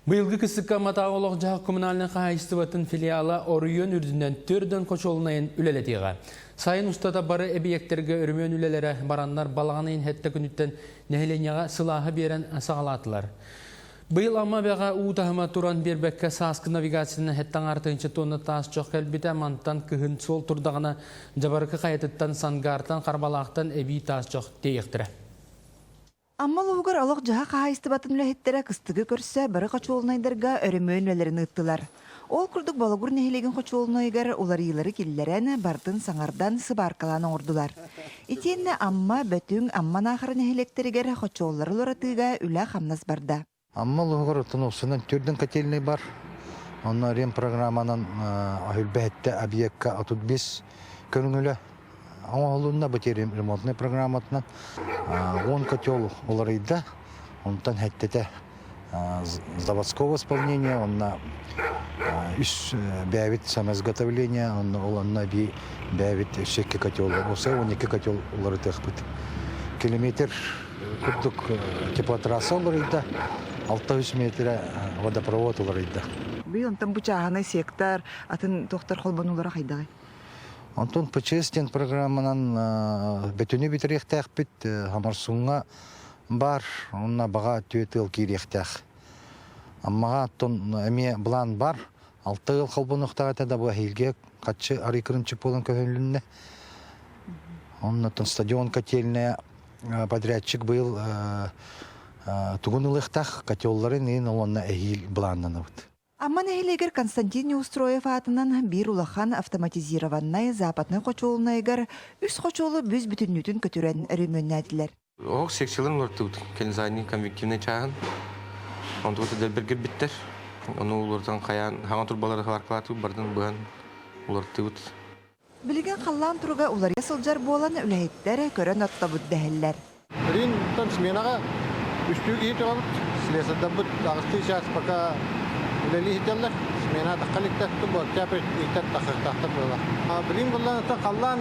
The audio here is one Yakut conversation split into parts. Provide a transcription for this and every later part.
Быйылгы кыстыкка Амматааҕы олох-дьаһах коммунальнай хаһаайыстыбатын филиала оройуон үрдүнэн төрдөн хочуолунайын үлэлэтиэҕэ. Сайын устата бары эбийиэктэргэ өрөмүөн үлэлэрэ бараннар балаҕан ыйын сэттэ күнүттэн нэһилиэнньэҕэ сылааһы биэрэн саҕалаатылар. Быйыл Амма эбэҕэ уу таһыма туран биэрбэккэ сааскы навигациянан сэттэ аҥаар тыһыынча тонна таас чох кэлбитэ. Мантан кыһын суол турдаҕына Дьабарыкы хайатыттан, Сангаартан, Харбалаахтан эбии таас чох тиэйиэхтэрэ. Амма улууһугар олох-дьаһах хаһаайыстыбатын үлэһиттэрэ кыстыгы көрсө бары хочуолунайдарга өрөмүөн үлэлэрин ыыттылар. Ол курдук Болугур нэһилиэгин хочуолунайыгар уларыйыылары киллэрэн, бардын саҥардан, сыбааркалаан оҥордулар. Итиэннэ Амма, Бөтүҥ, Амма Наахара нэһилиэктэригэр хочуоллары уларытыыга үлэ-хамнас барда. Амма улууһугар оттон уопсайынан төрдүн котельнай бар. Онно ремпрограмманан үһүлбэһиттэ объекка 35 көрүҥүлэ оҥоһулунна бу ремонтнай программатынан 10 котел уларыйда. Онтон хэттэтэ заводского исполнения, онно үс бэйэбит самоизготовление, онно ол онно эбии бэйэбит өссө икки котел, уопсай 12 котел уларытыахпыт. Километр курдук теплотрасса уларыйда, 600 метрэ водопровод уларыйда. Быйыл онтон бу чааһынай сектор атын туохтар холбонуулара хайдаҕый? Онтон ПЧС диэн программанан бөтүнү бүтэриэхтээхпит, Хамарсуҥҥа баар, онно баҕа түөрт ыал киириэхтээх. Аммаҕа оттон эмиэ былаан бар, алта ыал холбонуохтаах этэ да бу эһиилгэ хаччы арый кырымчык буолан көһүлүннэ. Оннотон стадион котельная подрядчик быйыл тугун ылыахтаах котелларын иин олонно эһиил былааннанабыт. Амма нэһилиэгэр Константин Неустроев аатынан биир улахан автоматизированнай западнай хочуолунайыгар үс хочуолу бүс-бүтүннүүтүн көтүрэн өрөмүөннээтилэр. Оһох секцияларын уларытыбыт. Кензайный конвективный чааһын. Онтубут дэлбэргирбиттэр. Ону уларытан хайаан хаҥа турбалары хабаркалаатыбыт, бардын быһан уларыттыбыт. Билигин халлаан туруга уларыйа сылдьар буолан, үлэһиттэр көрөн оттобут дэһэллэр. Ринтан сменаҕа үстүү киһи турабыт. Слесардарбыт аҕыстыы чаас пока үлэлии сылдьаллар. Смена тахха иликтэр, бу октябрь ыйтан тахсыахтаахтар буолар. Билигин буллан халлаан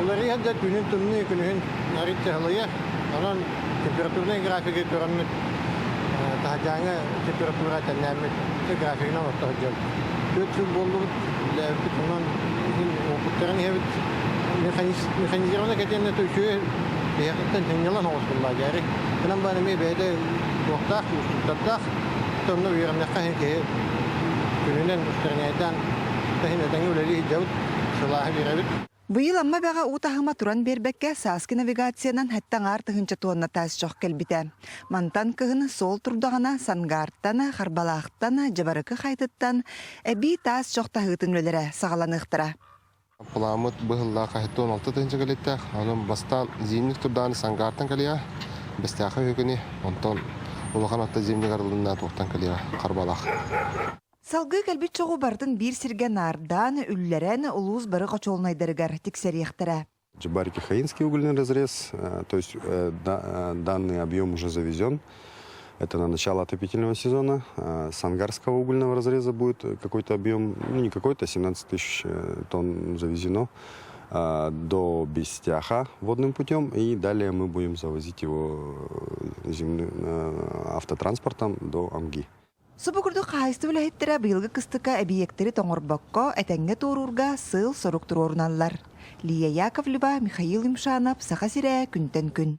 уларыйар да күнүн тымныы, күнүһүн арыйча сылыйар. Онон температурнай графигы көрөммүт таһырдьааҥы температура тэннээммит графигынан отто сылдьабыт. Түөрт сыл буоллубут, үлэлээбиппит онон уопуттарын иһэбит. Механизированный кэтиэннэ үчүгэй биһиэхиттэн сынньалаҥ оҕус буллаа дьээри. Кынан баар эмиэ бэйэтэ туохтаах, уустуктардаах. Онно үөрэннэххэ иһин киһи күнүнэн устарняйдаан иһин этэҥҥэ үлэлии сылдьабыт, сылааһы биэрэбит. Быйыл Амма эбэҕэ уу таһыма туран биэрбэккэ, сааскы навигациянан сэттэ аҥаар тыһыынча туонна таас чох кэлбитэ. Мантан кыһын суол турдаҕына Сангаартан, Харбалаахтан, Дьабарыкы Хайтыттан эбии таас чох таһыытын үлэлэрэ саҕаланыахтара. Плааммыт быһыллаах 16 тыһыынча кэлииттээх. Онон бастаан зимник турдаҕына Сангаартан кэлиэҕэ, Бэстээхэ үһү күнү, онтон улахан атта зимник арылынна туохтан кэлиэҕэ, Харбалаах. Салгыы кэлбит чоҕу барытын биир сиргэ наардаан, үллэрэн, улуус бары хочуолунайдарыгар тиксэриэхтэрэ. Джабарики-Хаинский угольный разрез, то есть данный объем уже завезен. Это на начало отопительного сезона. С ангарского угольного разреза будет какой-то объем, ну не какой-то, 17 тысяч тонн завезено до Бестяха водным путем, и далее мы будем завозить его земным автотранспортом до Амги. Субу курдук хаһаайыстыба үлэһиттэрэ быйылгы кыстыкка эбийиэктэри тоҥорбокко, этэҥҥэ туоруурга сыал-сорук туруоруналлар. Лия Яковлева, Михаил Юмшанов, Саха сирэ, күнтэн күн.